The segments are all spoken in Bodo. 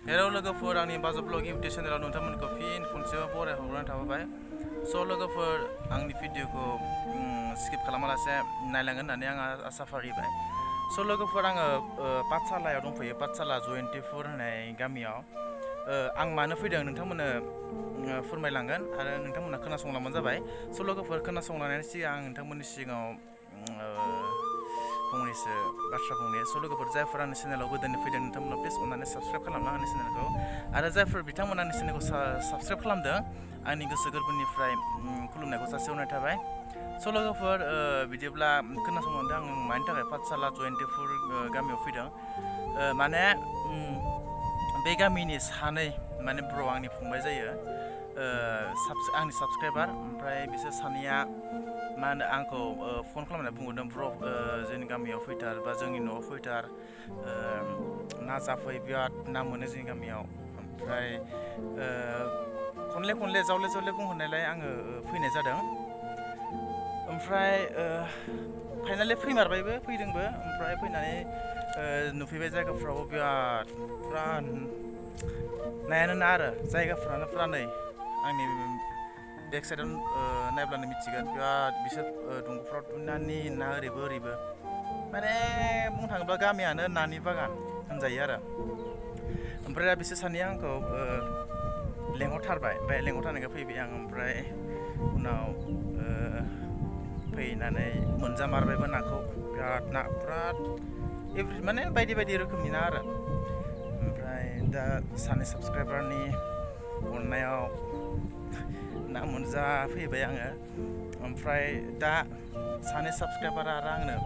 हेलौ लोगोफोर आंनि बाजो ब्लग इउटिउब चेनेलाव नोंथांमोनखौ फिन खनसेबो बरायहरनाय थाबाय। स' लोगोफोर आंनि भिडिअखौ स्किप खालामालासे नायलांगोन होननानै आं आसा फारिबाय। स' लोगोफोर आङो पाठसालायाव दंफैयो, पाठसाला जयन्तिपुर होननाय गामियाव। आं मानो फैदों नोंथांमोननो फोरमायलांगोन आरो नोंथांमोना खोनासंलांबानो जाबाय। स' लोगोफोर खोनासंलांनायनि सिगां आं नोंथांमोननि सिगाङाव फंनैसो बाथ्रा बुंनो। स' लोगोफोर जायफोर आंनि चेनेलाव गोदानै फैदों नोंथांमोना प्लिज अननानै साबस्क्राइब खालामना आंनि चेनेलखौ, आरो जायफोर बिथांमोना आंनि चेनेलखौ साबस्क्राइब खालामदों आंनि गोसो गोरबोनिफ्राय खुलुमनायखौ जासिहरनाय थाबाय। स' लोगोफोर बिदिब्ला खोनासंलांदों आं मानि थाखाय पाठसाला जयन्तिपुर गामियाव फैदों। माने बे गामिनि सानै माने ब्र' आंनि फंबाय जायो, आंनि साबस्क्राइबार। ओमफ्राय बिसोर सानैया मा होनो आंखौ फन खालामनानै बुंहरदों, ब्र' जोंनि गामियाव फैथार बा जोंनि न'आव फैथार, ना जाफै, बिराद ना मोनो जोंनि गामियाव। ओमफ्राय खनले जावले बुंहरनायलाय आङो फैनाय जादों। ओमफ्राय फाइनालि फैदोंबो। ओमफ्राय फैनानै नुफैबाय जायगाफ्रावबो पुरा नायानो ना आरो जायगाफ्रानो पुरा नै आंनि बेक साइडआव नायब्लानो मिथिगोन, बिराद बिसोर दंग'फ्राव ना ओरैबो माने बुंनो थाङोब्ला गामियानो नानि बागान होनजायो आरो। ओमफ्राय दा बिसोर सानैया आंखौ लेंहरथारबाय, ओमफ्राय लेंहरथारनायखाय फैबाय आं। ओमफ्राय उनाव फैनानै मोनजामारबायबो नाखौ, बिराद ना, माने बायदि रोखोमनि ना आरो। ओमफ्राय दा सानै साबस्क्राइबारनि अननायाव ना मोनजाफैबाय आङो। ओमफ्राय दा सानै साबस्क्राइबारा आरो आंनो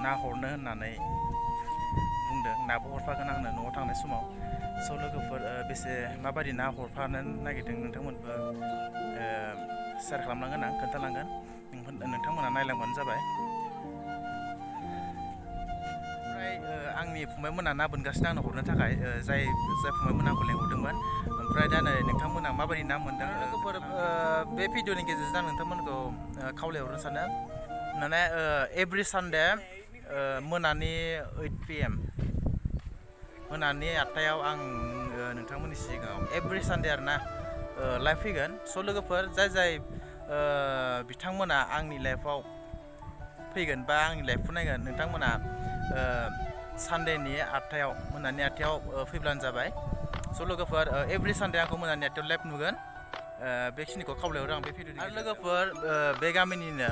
ना हरनो होननानै बुंदों, नाबो हरफागोन आंनो न'आव थांनाय समाव। स' लोगोफोर माबायदि ना हरफानो नागिरदों नोंथांमोनबो शेयार खालामलांगोन, आं खोन्थालांगोन, नोंथांमोना नायलांबानो जाबाय। ओमफ्राय आंनि फंबायमोना ना बोनगासिनो आंनो हरनो थाखाय, जाय फंबायमोना आंखौ लेंहरदोंमोन। ओमफ्राय दा नै नोंथांमोना माबायदि ना मोनदों लोगोफोर, बे भिडिअनि गेजेरजों आं नोंथांमोनखौ खावलायहरनो सानो, माने एभ्रि सानडे मोनानि 8 PM मोनानि 8टायाव आं नोंथांमोननि सिगाङाव एभ्रि सानडे आरो ना लाइभ फैगोन। स' लोगोफोर जाय बिथांमोना आंनि लाइफआव फैगोन बा आंनि लाइभखौ नायगोन, नोंथांमोना सानडेनि 8टायाव मोनानि 8टायाव फैब्लानो जाबाय। स' लोगोफोर एभ्रि सानडे आंखौ मोनानि 8टायाव लाइभ नुगोन, बेखिनिखौ खावलायहरो आं बे भिडिअनि। आरो लोगोफोर बे गामिनिनो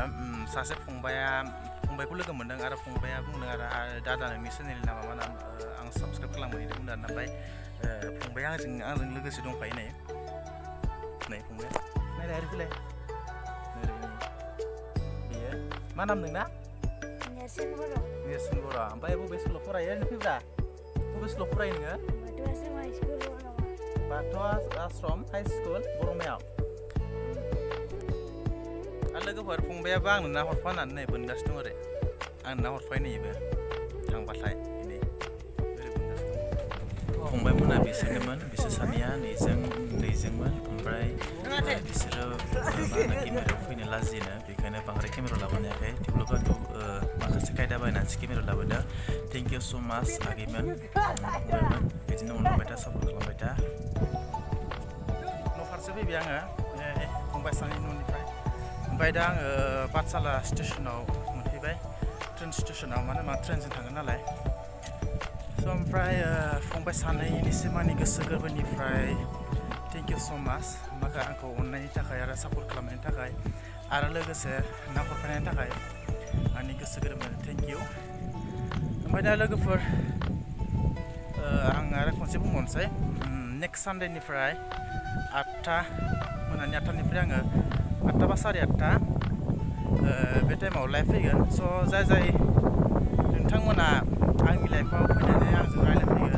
सासे फंबायखौ लोगो मोनदों, आरो फंबाया बुंदों आरो दादा नोंनि चेनेलनि नामा मा नाम, आं साबस्क्राइब खालामनो बुंदों आरो। ओमफ्राय फंबाया आंजों लोगोसे दंफायो नै फंबाया नायलाय ओरै फैलाय, बेयो मा नाम नोंना? नेरसोन बर'। ओमफ्राय बबे स्कुलाव फरायो ओरैनो फैब्रा? बबे स्कुलाव फरायो नोङो? बाथौ आश्रम हाइ स्कुल बर'मायाव। आरो लोगोफोर फंबायाबो आंनो ना हरफा होननानै नै बोनगासिनो दं ओरै, आंनो ना हरफायो नैबो थांबाथाय नै ओरै बोनगासिनो दं। फंबायमोना बिसोर सानैया नैजोंमोन। ओमफ्राय बिसोरो केमेरायाव फैनो लाजिनो, बेखायनो बांद्राय केमेरा लाबोनो हायाखै, थेवब्लाबो आंखौ माखासे खायदा बायनानैसो केमेरा लाबोदों। थेंक इउ स' माच आगैमोन, फंबायमोन, बिदिनो अनलांबाय था, सापर्ट खालामबाय था। न' फारसे फैबाय आङो फंबाय सानैनि न'निफ्राय। ओमफ्राय दा आङो पाठसाला स्टेसनाव मोनफैबाय, ट्रेन स्टेसनाव, मानो ट्रेनजों थाङो नालाय। स' ओमफ्राय फंबाय सानैनिसिम आंनि गोसो गोरबोनिफ्राय थेंक इउ स' माच, आंखौ अननायनि थाखाय आरो सापर्ट खालामनायनि थाखाय, आरो लोगोसे ना हरफानायनि थाखाय आंनि गोसो गोरबोनिफ्राय थेंक इउ। ओमफ्राय दा लोगोफोर आं आरो खनसे बुंबावनोसै, नेक्स्ट सानडेनिफ्राय मोनानि 8टानिफ्राय आङो 8टा बा 8:30 बे टाइमाव लाइभ फैगोन। स' जाय नोंथांमोना आंनि लाइफआव फैनानै आंजों रायज्लायफैगोन,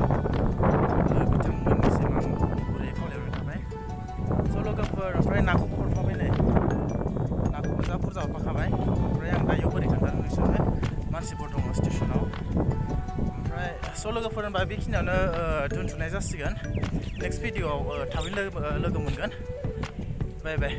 बिथांमोननिसिम आं गुरै खावलायहरनाय थाबाय। स' लोगोफोर ओमफ्राय नाखौबो हरफाबाय, नै नाखौबो जा बुरजा हरफाखाबाय। ओमफ्राय आं दायो बोरै खोन्थानो नोंसोरनो, मानसिफोर दङ स्टेसनाव। ओमफ्राय स' लोगोफोर होनबा बेखिनियावनो दोनथ'नाय जासिगोन। नेक्स्ट भिडिअआव थाबैनो लोगो मोनगोन। बाय बाय।